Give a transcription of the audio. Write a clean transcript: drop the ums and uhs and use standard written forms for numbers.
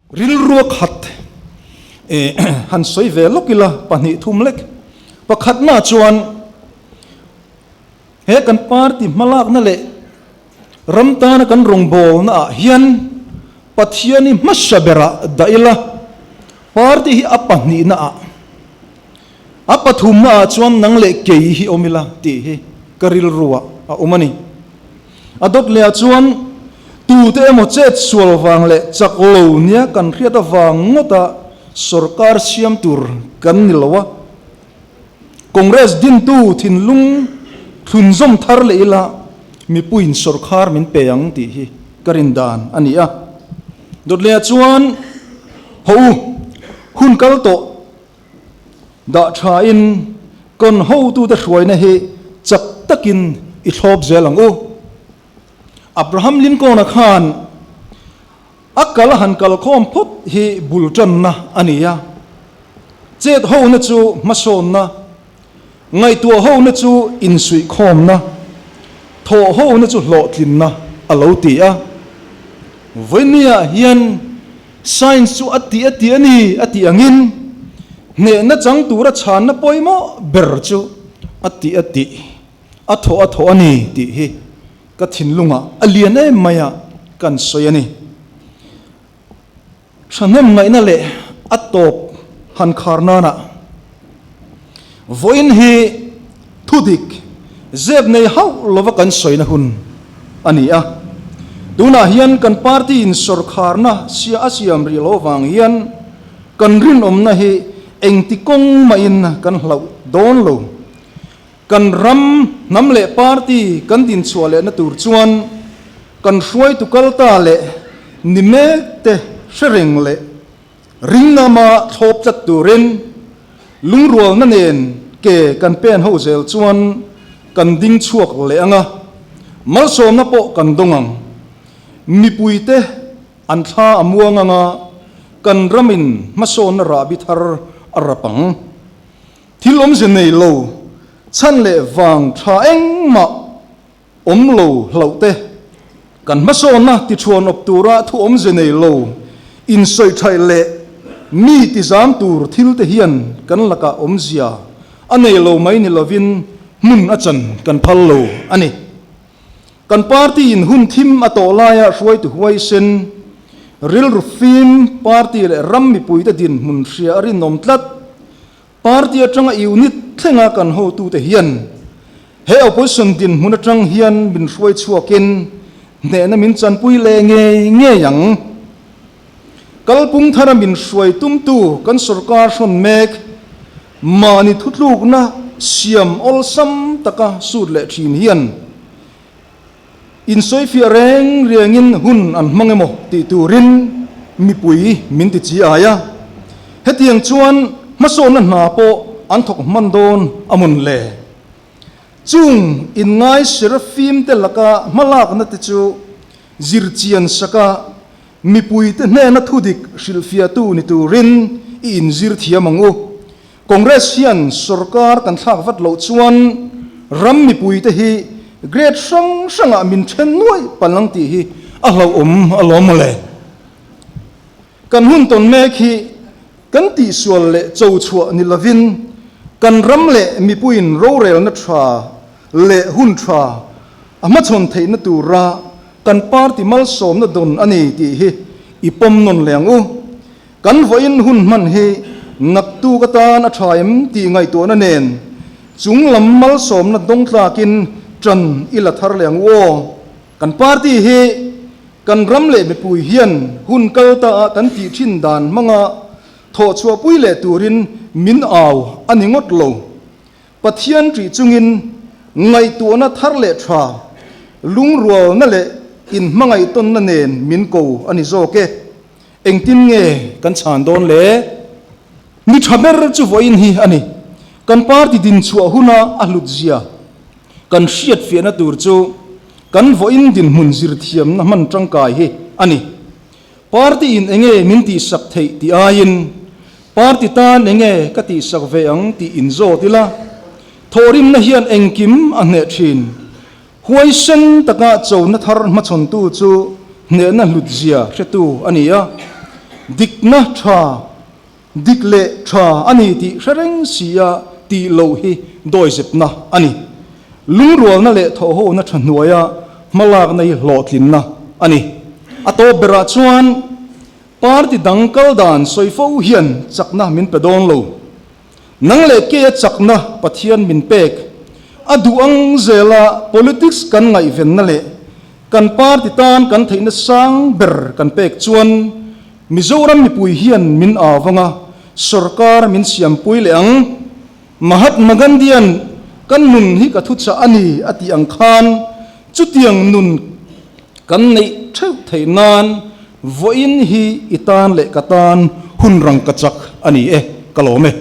Rilrua khat han sawi ve lawk ila pahnih thum lek. Pakhatna chuan he kan party hmalakna leh ram tana kan rawngbawlna ah hian Pathian hi hmasa berah dah ila, party hi a pahnihna ah, a pathumna ah chuan nang leh kei hi awm ila tih hi ka rilruah a awm a ni. A dawt leh ah chuan tute emaw chet sual vang leh chak lo nia kan hriat avang ngawta sorkar siam tur kan ni lo a, Congress dintu thinlung thlunzawm thar leh ila mipuiin sorkhar min pe ang tih hi ka rin dan a ni a. Dawtleia chuan haw u, hun kal tawh dah thain kan hotute hruaina hi chak takin i thlawp zel ang u. Abraham Lincoln-a khan A kal a han kal khawm phawt hi bul tanna a ni a, chet hona chu hmasawnna, ngaihtuah hona chu insuihkhawmna, thawh hona chu hlawhtlinna a lo ti a. Vawinia hian science chu a tih a ti a ni a tih angin hnehna chang tura chhanna pawimawh ber chu a tih a tih, a thawh a thawh a ni tih hi Ka thinlungah a lian em mai a kan sawi a ni. Thahnem ngaihna leh a tawp han khar nana vawiin hi thudik zep nei hauh lova kan sawina hun a ni a. Tunah hian kan party in sawrkharna sia a siam rih loh avang hian kan rinawmna hi engti kawng mahin kan hlauh dawn lo. Kan ram, hnam leh party kan dinchhuah lehna tur chuan kan hruaitu kalta leh ni mek te hre reng leh ringnama thlawp tlat turin lungrualna nen ke kan pen ho zel chuan kan ding chhuak leh ang a, malsawmna pawh kan dawng ang. Mipuite an thla a muang ang a, kan ramin hmasawnna rahbi thar a rap ang. Thil awmze nei lo, chhan leh vang tha engmah awm lo hlauh te, kan hmasawnna tichhuan awp tura thu awmze nei lo insawihthaih leh mi tizam tur thil te hian kan lakah awmzia a nei lo mai ni lovin hmun a chan kan phal lo a ni. Kan party in hun thim a tawh laia hruaitu huaisen, rilru fim party leh ram mipuite dinhmun hria a rinawm tlat. Party atanga unit thlenga kan hotute hian he opposition dinhmun atang hian min hruai chhuakin hnehna min chanpui leh ngei ngei ang. Kalpung thara min hruai tumtu kan sorkar hrawn mek mahni thutlukna siam awlsam taka sut leh thin hian insawifiah reng rengin hun an hmang emaw tih turin mipui min ti chi ai a, hetiang chuan hmasawnna hna pawh an thawk hman dawn a mawn le. Chung inngai Seraphim te laka hmalakna te chu zirchian saka mipuite hnena thudik hrilhfiahtu ni turin i inzir thiam ang u. Congress hian sorkar kan thlak vat loh chuan ram mipuite hi grade hrang hrangah min then nuai palh ang tih hi a hlauhawm alawm mawle. Kan hun tawn mek hi kan tihsual leh cho chhuah ni lovin kan ram leh mipuiin rorelna tha leh hun tha a hmachhawn theihna tura kan party malsawmna dawn a ni tih hi i pawm nawn leh ang u. Kan vawiin hun hman hi naktuk atan a tha em tih ngaihtuahna nen chung lam malsawmna dawng tlakin ṭan i la thar leh ang u aw. Kan party hi kan ram leh mipui hian hun kal ta a kan tih thin dan hmanga thawhchhuahpui leh turin min au a ni ngawt lo. Pathian ṭih chungin ngaihtuahna thar leh ṭha, lungrualna leh inhmangaihtawnna nen min ko a ni zawk e. Engtin nge kan chhan dawn le? Ni ṭha ber chu vawiin hi a ni. Kan party din chhuah huna a hlut zia kan hriat fiahna tur chu kan vawiin dinhmun zirthiamna hman ṭangkai hi a ni. Party in enge min tihsak theih tih aiin party tan enge ka tihsak ve ang tih inzawt ila, thawhrimna hian engkim a hneh ṭhin. Huaisen taka chona thar hmachhawntu chu hnehna hlutzia hretu a ni a. Dikna tha, dik leh tha a ni tih hre reng sia tih loh hi dawizepna a ni. Lungrualna leh thawhhona tha hnuaia hmalakna hi hlawhtlinna a ni. A tawp berah chuan party dang kal dan sawi fo hian chakna min pe dawn lo. Nang leh keia chakna Pathian min pek a duh ang zela politics kan ngaihvenna leh kan party tan kan theihna sang ber kan pek chuan Mizoram mipui hian min avanga sorkar min siampui leh ang. Mahatma Gandhi-a'n kan nun hi ka thuchah a ni a tih ang khan chutiang nun kan neih theuh theih nan vawiin hi i tan leh ka tan hun rang ka chak a ni e, ka lawm e.